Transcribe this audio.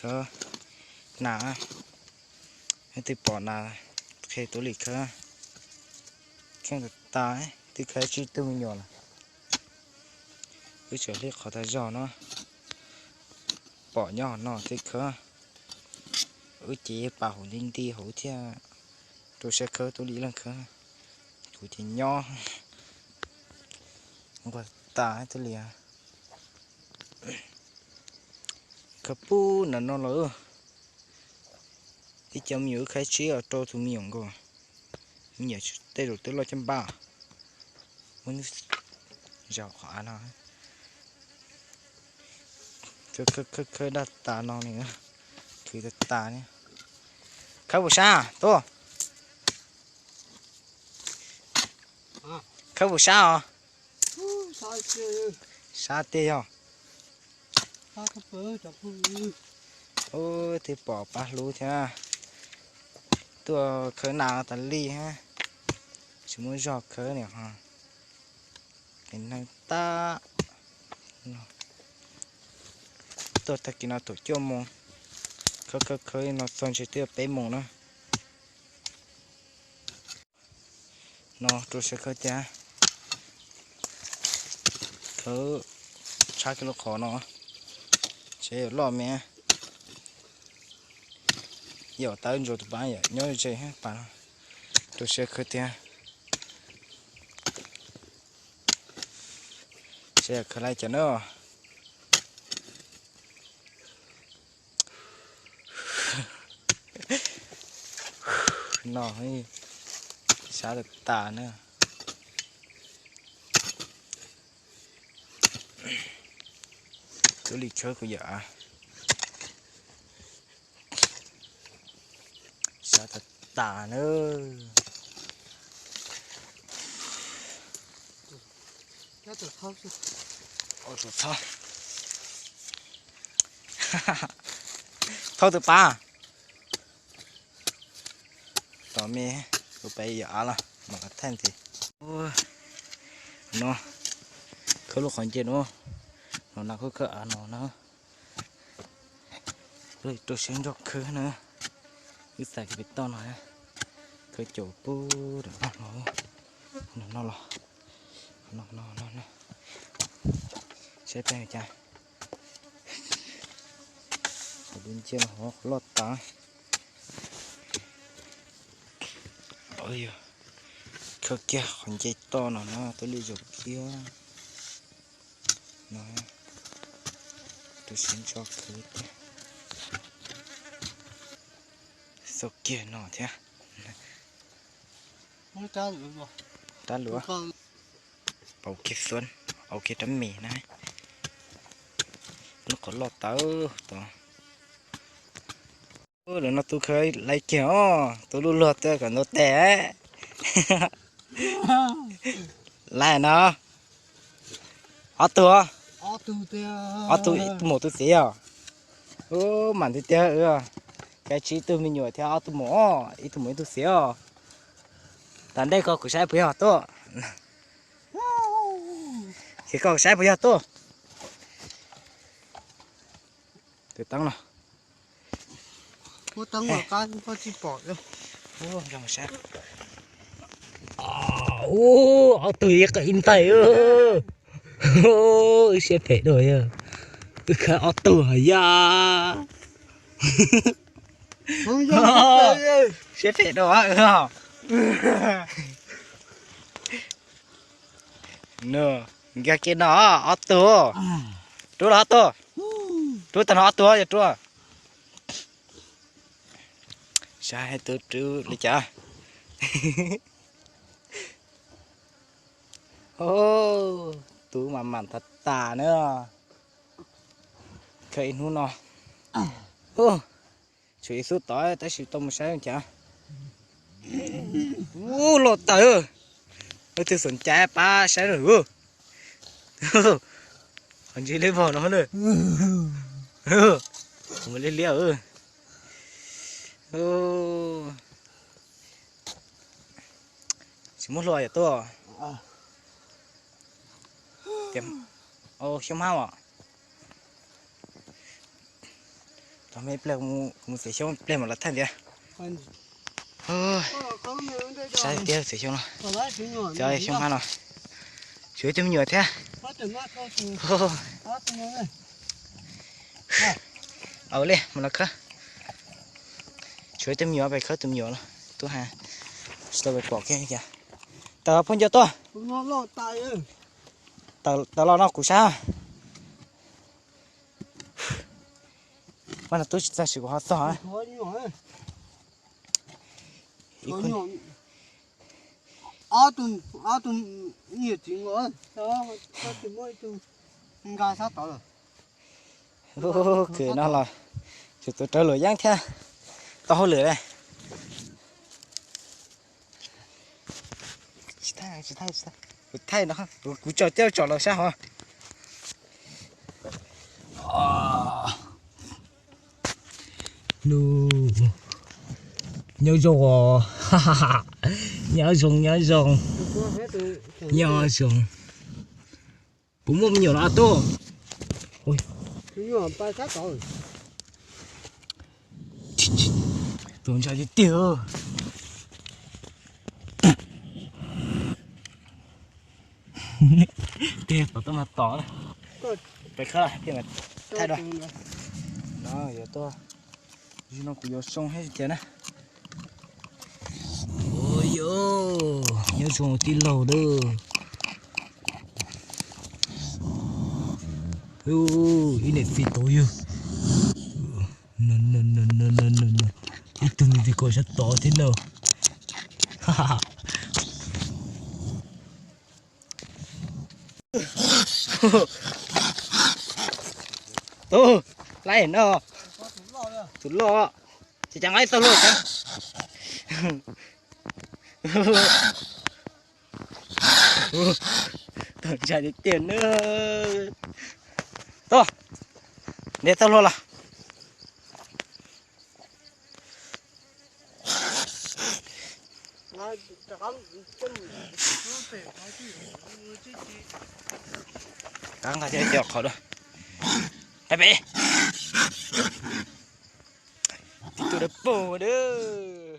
Khawb nas, leej twg pom nas qhia Tuv Lis khawb. Kheej tas tas, twb khawb tsib tug me nyuam lawm. Wb tseem hlib qhov tag zog no, pom nyob hauv no thiaj khawb. Wb ces pas hauv nti nti hauv thiab, rau siab khawb Tuv Lis leej khawb. Kuv ces nyob nquag tas Tuv Lis. Khawb pub nram no los, ib co me nyuam wb khawb tsib rau tus me nyuam nkaus. Me nyuam tej zaum twb loj caj npab. Muab zaum qhov av no. Khawb khawb khawb daj tas no li, khwv tas tas li. Khawb puas sab tuaj? Khawb puas sab os? Sab tiag yog. Ub, twb pom pab hlub thiab. Tuaj khawb nas tas li, tsis muaj zog khawb li ho. Neeg tab, tuaj tag kis no thaum cuaj moos, khawb khawb khawb no txog ntshe twb peb moos na. No rau siab khawb tiag. Khawb tshab kiag lub qhov no, seb yuav loj me. Yom, tawb ntsuas tus pab yom, nyob ze pas no. Rau siab khawb tiag. Seb yog khawb laib cas na. No, sab tas tas na. Tuv Lis khawb kuv yawm av. Sab tas tas na. Thauj tus pab. Tom me, kuv peb yawm av los mam li thaij ntxiv. No, khawb lub qhov nce no, no nas khawb khawb av no na. Rau siab ntso khawb na. Wb xav kiag pem toj no, khawb caum pub rau no, no los, no no no, saib peb cas. Qhov dub nciab no qhov loj tas. Khawb kiag qhov nce toj no na, Tuv Lis zaum kiag no. Rau siab ntso khawb tiag. Xauj kiag no thiab. Rab luav, pauv kiag xuab, pauv kiag rab mis na. Lub qhov loj tawv tod. Lawv no tub khawb laib kiag os, tub lub luag twb kom ntau tes. Laib no, ob tug, ob tug mus tub txiv os. Ub, mam tiag tiag, khawb tsib tug me nyuam thiab ob tug mus, ib tug mus ib tug txiv os. Tas ntej ko kuv saib puas yog tuaj. Ces koj saib puas yog tuaj. Tus teeb no. Ub, ob tug ib qe ib ntaig. Wb siab phem dua, wb khawb ob tug hos yog. Siab phem dua. Nkag kiag no ob tug. Rub los ob tug. Rub tag no ob tug yog rub. Saib tub rub li cas. Tub mas mam tas tas na. Khawb ib hnub no. Tshuav ib xub tod tab sis tau mus saib cas. Ub, loj tawv. Leej twg xom cai pab saib na. Qhov ntsis liab vog no na. Mus liab liab. Tsis muab hlua yom tuaj. Xyoob hmab os. Mus txiav xyoob pliag mam los thaij ntxiv. Saib tiag txiav xyoob no, txiav xyoob hab no. Tshuav ib tug me nyuam thiab. Au li mus los khawb. Tshuav ib tug me nyuam pem khawb tus me nyuam no. Tub has tsis tau pom kiag li cas. Tawm phooj ywg tuaj. Tawm los no kuv sab. Paj no tub tsis txog sim kuv ho txog. Kws no los tsum tus rawv luam yeeb thiab tau hauj lwm li. Kuv thaij no, kuv tso coj tso los sab hov. Nyob zoo os. Nyob zoo, nyob zoo. Nyob zoo. Puas muaj me nyuam los tub? Tus ntshai tiag tiag. Tiag tom tuaj mas tom. Peb khawb tiag mas thaij dua. No yuav tuaj, no kuv yuav zoo thiab tiag na. Nyob zoo tij laug lawm. Ib niam txiv tod yog ib tug me viv kom sab tod thiab na. Tub, laib no, tus loj, ces cas nqa ib txoj hlua cas. Tau ntshai tiag tiag na. Tub, ntes txoj hlua los. Qab nqa cov qhov dua. Peb, tus dawb paug dawb.